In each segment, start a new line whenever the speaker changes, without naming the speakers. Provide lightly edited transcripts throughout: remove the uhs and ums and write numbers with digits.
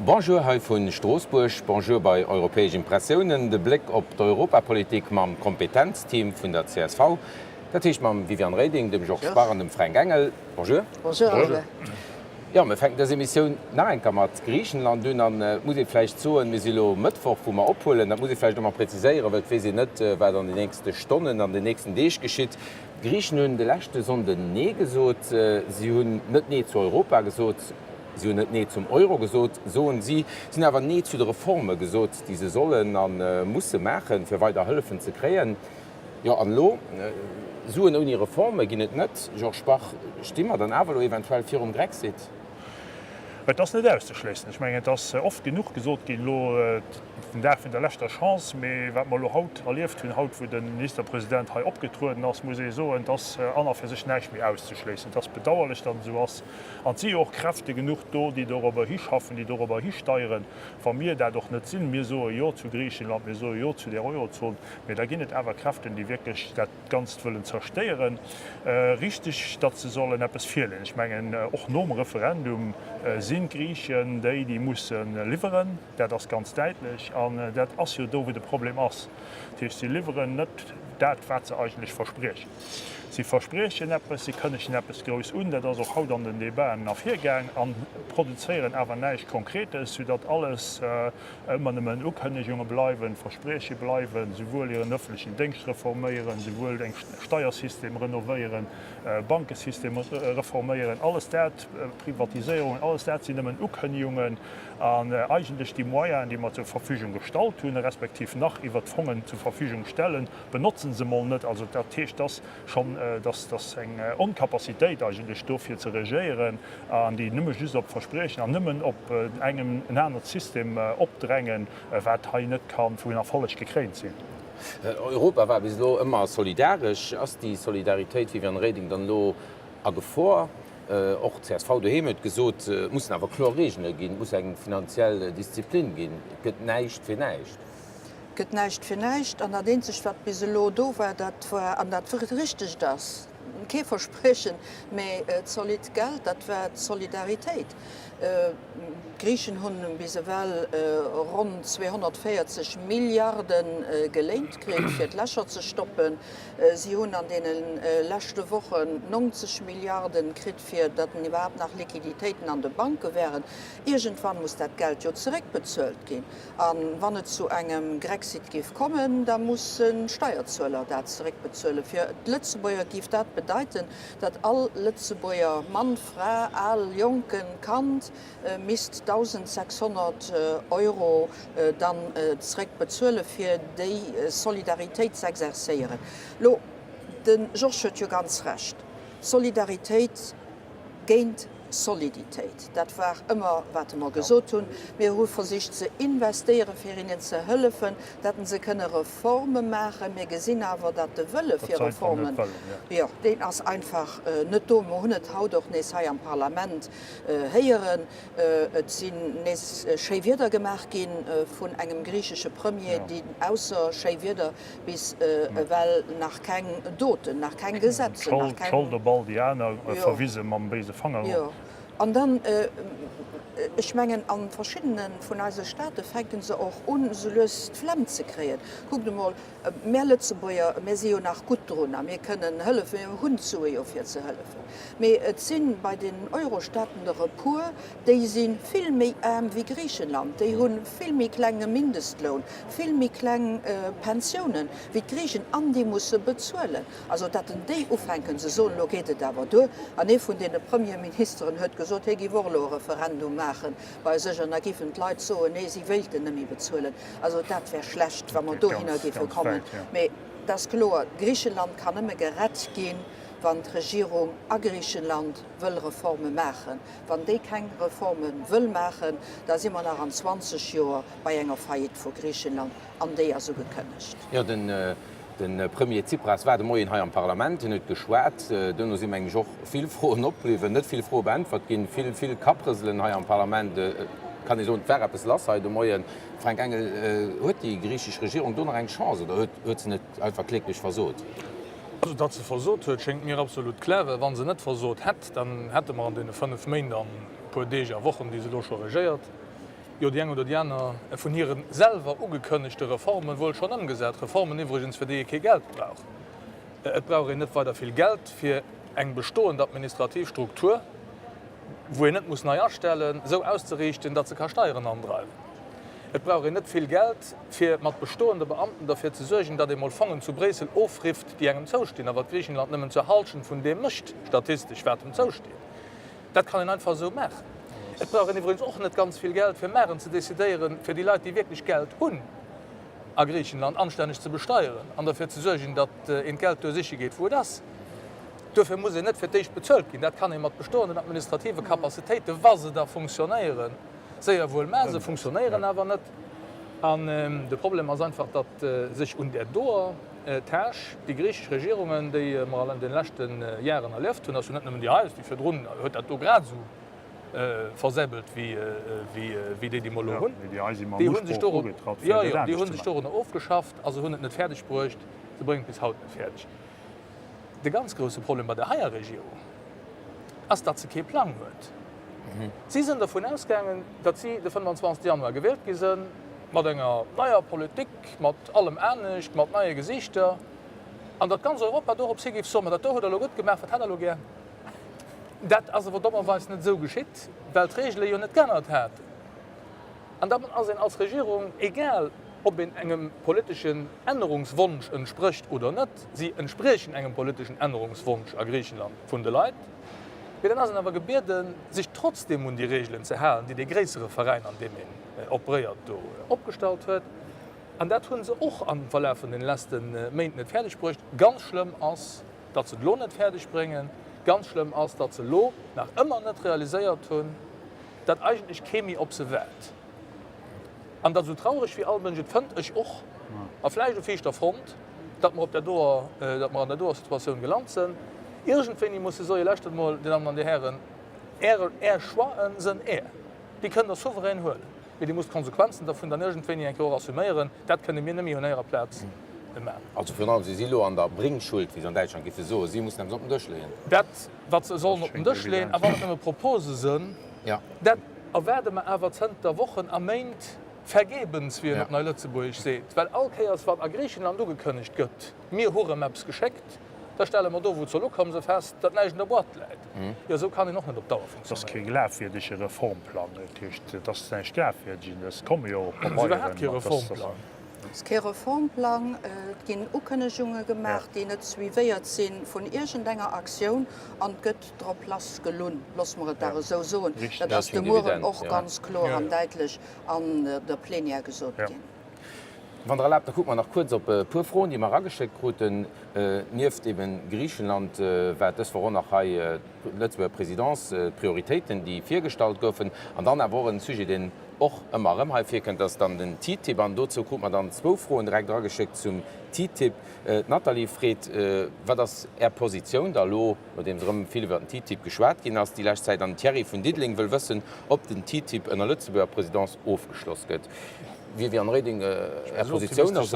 Bonjour hei vu Stroossbuerg, Bonjour bei Europäesch Impressiounen, de Bléck op d'Europapolitik mam Kompetenzteam vun der csv, dat heescht mam Viviane Reding, dem Georges Bach an dem Fränk Engel. Bonjour.
Bonjour Oliver.
Jo, mir fänken dës Emissioun nach eng Kéier mat Griichenland un an et muss ee vläicht soen, mir si lo Mëttwoch, wou mer ophuelen, dat muss ee vläicht och mol präziséieren, well et weess een net, wat an den nächste Stonnen, an den nächsten Deeg geschitt. D'Griichen hunn de leschte Sonnden Nee gesot. Si hunn net Nee zu Europa gesot, si hunn net Nee zum Euro gesot, soen si. Si hunn awer Nee zu de Reforme gesot, déi se sollen a musse maachen, fir weider Hëllefen ze kréien. Jo, an elo? Suen ouni Reforme ginn et net. Georges Bach, sti mer dann awer elo eventuell virum Grexit?
Et ass net auszeschléissen. Ech mengen, et ass oft genuch gesot ginn elo, den Dag vun der leschter Chance. Mee wat mer elo haut erlieft hunn, haut wou de Ministerpresident hei opgetrueden ass, muss ee soen, et ass an a fir sech näischt méi auszeschléissen. Et ass bedauerlech, datt et esou ass. An et si jo och Kräfte genuch do, déi dorobber hischaffen, déi dorobber histeieren, wa mir dat och net sinn. Mir soe Jo zu Griichenland, mir soe Jo zu där Eurozon, mee da ginn et awer Kräften, déi wierklech dat Ganzt wëllen zerstéieren. Richteg, datt se sollen eppes virleeën. Ech mengen, och nom Referendum sinn d'Griichen déi, déi musse liwweren. Dat ass ganz däitlech. An dat ass jo do, wou de Problem ass. Dat heescht, si liwweren net dat, wat se eigentlech verspriechen. Si verspriechen eppes, si kënnegen eppes grouss un, dat ass och haut an den Debaten ervirgaang, a produzéieren awer näischt Konkretes, soudatt alles ëmmer nëmmen Ukënnegunge bleiwen, Versprieche bleiwen, souwuel hiren öffentlechen Déngscht reforméieren, souwuel eng Steiersystem renovéieren, Bankesystem reforméieren, alles dat, Privatiséierungen, alles dat sinn nëmmen Ukënnegungen an eigentlech déi Moyenen, déi mer zur Verfügung gestallt hunn, respektiv nach iwwert d'Fongen zur Verfügung stellen, benotzen se mol net. Also dat heescht, dass schonn, dass dass eng Oncapacitéit eigentlech do fir ze regéieren an déi nëmme just op Verspriechen an nëmmen op engem en anert System opdrängen, wat hei net ka vun Erfolleg gekréint sinn.
Europa war bis elo ëmmer solidaresch. Ass déi Solidaritéit, Viviane Reding, dann elo a Gefor? Och csv doheem huet gesot, et mussen awer kloer Reegele ginn, et muss eng finanziell Disziplin ginn, et gëtt näischt fir näischt.
Gëtt näischt fir näischt. An dat eenzegt, wat bis elo do war, dat war, an dat richtegt ass kee Verspriechen, mä zolidd Geld, dat war d'Solidaritéit. D'Griichen hunn bis ewell ronn 240 Milliarde geléint kritt, fir d'Lächer ze stoppen. Si hunn an deene leschte Wochen 90 Milliarde kritt, fir datt iwwerhaapt nach Liquiditéiten an de Banke wären. Iergendwann muss dat Geld jo zeréckbezuelt ginn. A wann et zu engem Grexit géif kommen, da musse Steierzueler dat zeréckbezuelen. Fir d'Lëtzebuerger géif dat bedeiten, datt all Lëtzebuerger Mann, Fra, al, jonken, Kand misst 1.600 Euro dann zeréckbezuelen, fir déi Solidaritéit z'exercéieren. Lo, de Georges huet jo ganz Recht, Solidaritéit géint Soliditéit, dat war ëmmer, wat mer gesot hunn. Mir hu versicht ze investéieren, fir hinnen ze hëllefen, datt se kënne Reforme maachen. Mir gesinn awer, datt de Wëlle fir Reformen, jo, deen ass einfach net do. Mer hunn et haut och nees hei am Parlament héieren. Et sinn nees schéi Wierder gemaach gi vun engem griichesche Premier, deen ausser schéi Wierder Bis ewell nach keng Doten, nach keng Gesetze, nach keng.
D'Schold op all déi aner verwise mam béise Fanger.
Jo, an dann, ech mengen, a verschiddene vun eise Staate fänke se och un, esou lues d'Flemm ze kréien. Kuckt emol, mär Lëtzebuerger, mär si jo nach gutt drun a mir kënnen hëllefen, mir hunn d'Sue jo fir ze hëllefen. Mee et si bei den Eurostaaten der e puer, Déi si vill méi aarm wéi Griichenland, déi hu vill méi klenge Mindestloun, vill méi kleng Pensiounen wéi d'Griichen an déi musse bezuelen. Also datt en déi ufänken ze soen, elo geet et awer duer. An ee vun deene Premierministeren huet gesot, hie géif och elo e Referendum maache bei sech an da géifen d'Leit soen, nee, si wéilten net méi bezuelen. Also dat wär schlecht, wa mer dohinner géife kommen. Mee et ass kloer, Griichenland kann nëmme gerett ginn, wann d'Regierung a Griichenland wëll Reforme maachen. Wann déi keng Reforme wëll maachen, da si mer nach an 20 Joer bei enger Faillite vu Griichenland, an déi ass ugekënnegt.
Jo, de Premier Tsipras war de Moien hei am Parlament, hien huet geschwat. Duerno si meng ech och vill Froen opbliwwen, net vill Froe beäntwert ginn, vill, vill Kapprëselen hei am Parlament. Et kann ee soen, et war eppes lass hei de Moien. Frank Engel, huet déi griichesch Regierung do nach eng Chance oder huet se net einfach kläglech versot?
Also datt se versot huet, schéngt mir absolut kloer, well wa se net versot hätt, dann hätte mer an deene 5 Méint an e puer Deeg a Wochen, déi se elo scho regéiert. Jo déi eng oder déi aner vun hire selwer ugekënnegte Reformen wuel schonn ëmgesat. Reformen iwwregens, fir déi ee kee Geld brauch. Et brauch een net weider vill Geld, fir eng bestoend administrativ Struktur, wou een net muss nei astellen, esou auszeriichten, datt se ka Steieren andreiwen. Et brauch een net vill Geld, fir mat bestoende Beamten derfir ze suergen, datt ee mol Fongen zu Bréissel ofrifft, déi engem zoustinn, a wat Griichenland nëmmen zur Halschent vun deem mécht, statistesch, wat em zousteet. Dat kann een einfach esou maachen. Et brauch een iwwregens och net ganz vill Geld, fir maren ze decidéieren, fir déi Leit, déi wierklech Geld hunn a Griichenland, anstänneg ze besteieren an derfir ze suergen, datt een d'Geld do siche geet, wou et ass. Duerfir muss een net fir d'éischt bezuelt ginn. Dat kann ee mat bestoenden administrative Capacitéiten, wa se da funktionéieren, séier wuel maachen. Se funktionéieren awer net. An de Problem ass einfach, datt sech un där doer Tâche déi griichesch Regierungen, déi mer an de leschte Jaren erlieft hunn, ass jo net nëmmen déi hei, déi virdrun huet dat do grad esou versäbelt wéi déi, déi mer elo hunn, déi hu sech dorunner ofgeschafft a se hunn et net fäerdeg bruecht, se bréngen et bis haut net fäerdeg. De ganz grousse Problem bei der heier Regierung ass, datt se kee Plang huet. Si sinn dervun ausgaangen, datt si de 25 Januar gewielt gi sënn, mat enger neier Politik, mat allem anescht, mat neie Gesichter, an datt ganz Europa dorops hi géif soen, Ma dat do hutt Der elo gutt gemaach, wat hätt Der elo gär? Dat ass awer dommerweis net esou geschitt, well d'Regele jo net geännert haten. An dann ass een als Regierung, egal ob een engem politeschen Ännerungswonsch entsprécht oder net, si entspriechen engem politeschen Ännerungswonsch a Griichenland vun de Leit, mee dann ass een awer gebieden, sech trotzdeem un déi Regelen ze halen, déi dee gréissere Veräin, an deem een operéiert, do opgestallt huet. An dat hu se och am Verlaf vun den leschte Méint net fäerdeg bruecht. Ganz schlëmm ass, datt se et elo net fäerdeg bréngen. Ganz schlëmm ass, datt se elo nach ëmmer net realiséiert hunn, datt eigentlech kee méi op se waart. An datt, esou traureg wéi all Mënsch et fënnt, ech och, a vläicht u viischter Front, datt mer op där doer, datt mer an där doer Situatioun gelant sënn. Iergendwéini musse soe, Lauschtert emol, Dir Dammen an Dir Hären, Äre, Är Choixen sënn Är, déi kënnt Der souverän huelen, mee Dir musst d'Konsequenzen dervun dann iergendwéini eng Kéier och assuméieren. Dat kënne mir net méi un Ärer Plaz maachen.
Also virun allem, si si elo an der Bringschuld, wéi se an Däitschland géife soen. Si mussen eppes op den Dësch leeën.
Dat, wat se sollen op den Dësch leeën, a wann et nëmme Propose sënn, dat erwaarde mer awer zënter Wochen a Méint vergebens, wéi een op Nei-Lëtzebuergesch seet, well all Kéiers, wann a Griichenland ugekënnegt gëtt, mir hu rëm eppes geschéckt, da stelle mer do, wou et soll ukommen, se fest, datt näischt an der Boîte läit. Jo, esou kann een och net op Dauer
Et ass kee
funktionéieren.
glafwierdege Reformplang. Dat heescht, et ass näischt Glafwierdeges. Et komme jo och
Et ass
Pabeieren,
iwwerhaapt kee
mat dass.
Reformplang.
Et ass kee Reformplang. Et ginn Ukënnegunge gemaach, déi net suivéiert si vun iergendenger Aktioun an et gëtt drop lass gelunn, loosse mer et dach esou soen. Dat ass de Mueren och ganz kloer an däitlech an der Plenière gesot ginn.
Wann Der erlaabt, da kucke mer nach kuerz op e puer Froen, déi mer erageschéckt kruten. Nieft eben Griichenland war dës Woch och nach hei d'Lëtzebuerger Présidence, d'Prioritéiten, déi virgestallt goufen. An dann awer och en Sujet, deen och ëmmer erëm hei virkënnt, ass dann den TTIP. An dozou krute mer dann zwou Froen direkt erageschéckt zum TTIP. D'Nathalie freet, Wat ass Är Positioun da elo, nodeems erëm vill iwwer den TTIP geschwat ginn ass déi lescht Zäit? An den Thierry vun Diddeleng wëll wëssen, ob den TTIP ënner Lëtzebuerger Présidence ofgeschloss gëtt. Viviane Reding, Är Positioun ass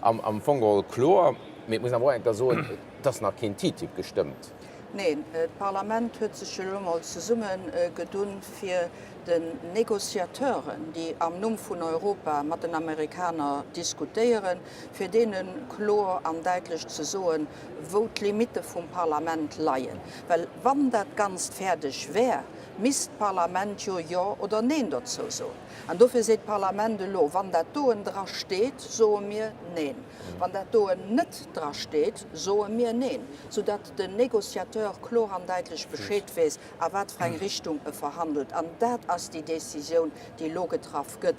am Fong geholl kloer, mee et muss een awer och eng Kéier soen, et ass nach keen TTIP gestëmmt.
Neen, d'Parlament huet sech jo elo mol zesummegedunn, fir den Négociateuren, déi am Numm vun Europa mat den Amerikaner diskutéieren, fir deene kloer an däitlech ze soen, wou d'Limitte vum Parlament leien. Well wann dat Ganzt fäerdeg wär, misst d'Parlament jo Jo oder Neen dozou soen. An dofir seet d'Parlament elo, wann dat doen dra steet, soe mir Neen. Wann dat doen net dra steet, soe mir Neen, soudatt den Négociateur kloer an däitlech Bescheed weess, a wat fir eng Richtung e verhandelt. An dat ass déi Décisioun, déi elo getraff gëtt.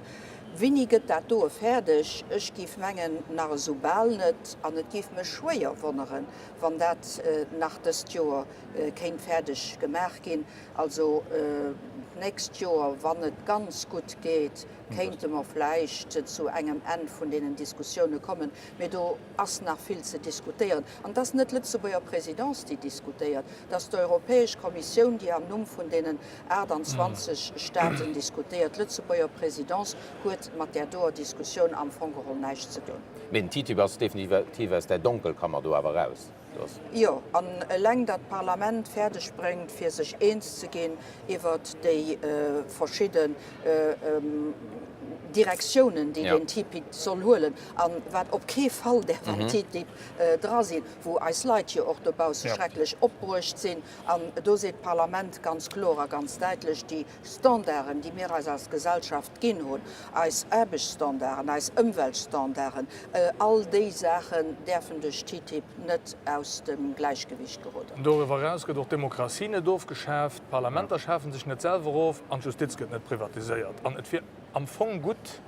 Wéini gëtt dat doe fäerdeg? Ech géif mengen, nach esou bal net. An et géif mech schwéier wonneren, wann dat nach dëst Joer kéint fäerdeg gemaach ginn. Also d'nächst Joer, wann et ganz gutt geet, kéinte mer vläicht zu engem Enn vun deenen Diskussioune kommen. Mee do ass nach vill ze diskutéieren. An et ass net d'Lëtzebuerger Présidence, déi diskutéiert, et ass d'Europäesch Kommissioun, déi am Numm vun deenen 28 Staaten diskutéiert. D'Lëtzebuerger Présidence huet mat där doer Diskussioun am Fong geholl näischt ze doen.
Mee den TTIP ass definitiv aus där Donkelkammer do awer eraus.
Jo, an eleng datt d'Parlament fäerdeg bréngt, fir sech eens ze ginn iwwert déi verschidden Direktiounen, déi deen TTIP soll huelen, a wat op kee Fall däerf am TTIP dra sinn, wou eis Leit jo och dobausse schrecklech opbruecht sinn. An do seet d'Parlament ganz kloer a ganz däitlech, déi Standarden, déi mir eis als Gesellschaft ginn hunn, eis Aarbechtsstandarden, eis Ëmweltstandarden, all déi Saachen däerfen duerch TTIP net aus dem Gläichgewicht geroden.
Doriwwer eraus gëtt och d'Demokratie net ofgeschaaft, d'Parlamenter schafe sech net selwer of an d'Justiz gëtt net privatiséiert. An et wier am Fong gutt,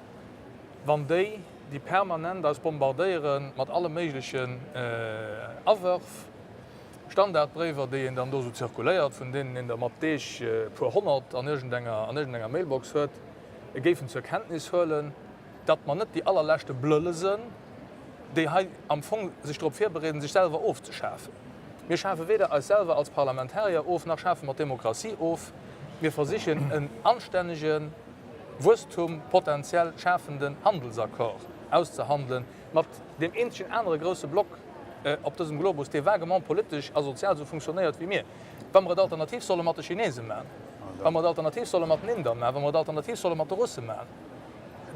wann déi, déi permanent eis bombardéiere mat alle méiglechen Awërf, Standardbréiwer, déi een dann do esou zirkuléiert, vun deenen een der mat Deeg e puer 100 an iergendenger, an iergendenger Mailbox huet, géifen zur Kenntnis huelen, datt mer net déi allerleschte Blëlle sënn, déi hei am Fong sech drop virbereeden, sech selwer ofzeschafen. Mir schafe weder eis selwer als Parlamentarier of, nach schafe mer d'Demokratie of. Mir versichen en anstännegen, Wuesstum potenziell schafenden Handelsaccord auszehandelen mat deem eenzegen anere grousse Block op dësem Globus, dee vaguement politesch a sozial esou funktionéiert wéi mir. Wa mer et alternativ solle mat de Chinese maachen, wa mer et alternativ solle mat den Inder maachen, wa mer et alternativ solle mat de Russe maachen,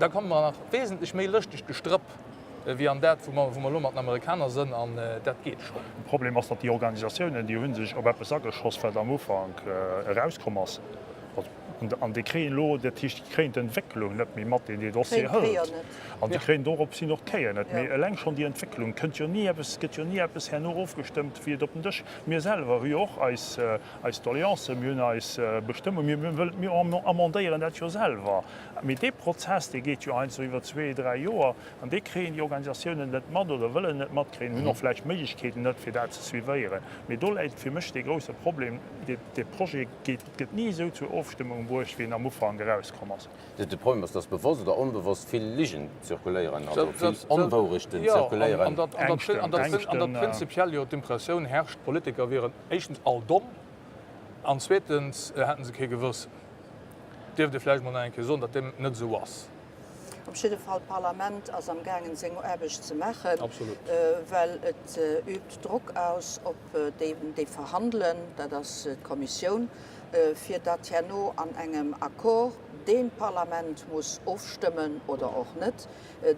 da komme mer nach wesentlech méi lëschtegt Gestrëpp wéi an dat, wou mer elo mat den Amerikaner sënn, an dat geet schonn.
De Problem ass, datt déi Organisatiounen, déi hu sech op eppes ageschoss, wat am Ufank erauskomm ass. An déi kréien elo, dat heescht, déi kréien d'Entwécklung net méi mat, déi dee Dossier hëlt. An déi kréien dorops hin och d'Kéier net méi. Eleng schonn déi Entwécklung kënnt jo ni eppes, gëtt jo ni eppes herno ofgestëmmt, wéi et op den Dësch. Mir selwer hu jo och eis, eis Doleancen, mir hunn eis Bestëmmung, mir, mir, mir amendéieren dat jo selwer. Mee dee Prozess, dee geet jo heiansdo iwwer zwee, dräi Joer, an dee kréien déi Organisatiounen net mat oder wëllen net matkréien, hunn och vläicht d'Méiglechkeeten net, fir dat ze suivéieren. Mee do läit fir mech dee grouse Problem, dee, dee Projet geet, gëtt ni esou zur Ofstëmmung bruecht, wéi en am Ufank erauskomm ass.
De Problem ass, dass bewosst oder onbewosst vill Ligen zirkuléieren, also vill Onwourechten zirkuléieren.
An datt prinzipiell jo d'Impressioun herrscht, d'Politiker wieren éischtens all domm an zweetens hätten se kee Gewëssen. Dierft ee vläicht mol nach eng Kéier soen, datt deem net esou ass.
Op jidde Fall, d'Parlament ass am gaangen seng Aarbecht ze maachen, well et übt Drock aus op déi, déi verhandelen, dat ass d'Kommissioun, fir datt herno an engem Accord, deen d'Parlament muss ofstëmmen oder och net,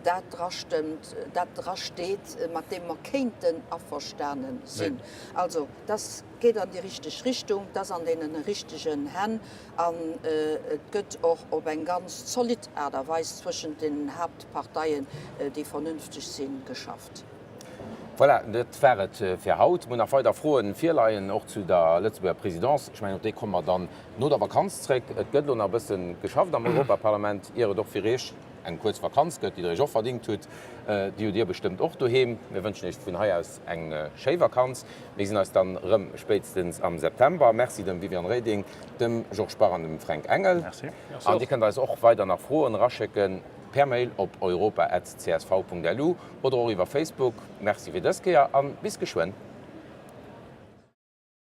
dat drastëmmt, dat drasteet, mat deem mer kéinten averstane sinn. Also, dass geet an déi richteg Richtung, 't ass an deene richtegen Hänn an et gëtt och op eng ganz zolidd Aart a Weis zwëschent den Haaptparteien, déi vernünfteg sinn, geschafft.
Voilà, dat war et fir haut. Mir hunn nach weider Froen virleien, och zu der Lëtzebuerger Présidence. Ech mengen, op déi komme mer dann no der Vakanz zréck. Et gëtt elo nach e bësse geschafft am Europaparlament, ier et och fir Iech eng kuerz Vakanz gëtt, déi Der Iech och verdingt hutt. Déi hutt Dir bestëmmt och doheem. Mir wënschen Iech vun hei aus eng schéi Vakanz. Mir gesinn eis dann erëm spéitstens am September. Merci dem Viviane Reding, dem Georges Bach an dem Fränk Engel. An Dir kënnt eis och weider nach Froen eraschécken per Mail op europa@csv.lu oder och iwwer Facebook. Merci fir dës Kéier an bis geschwënn.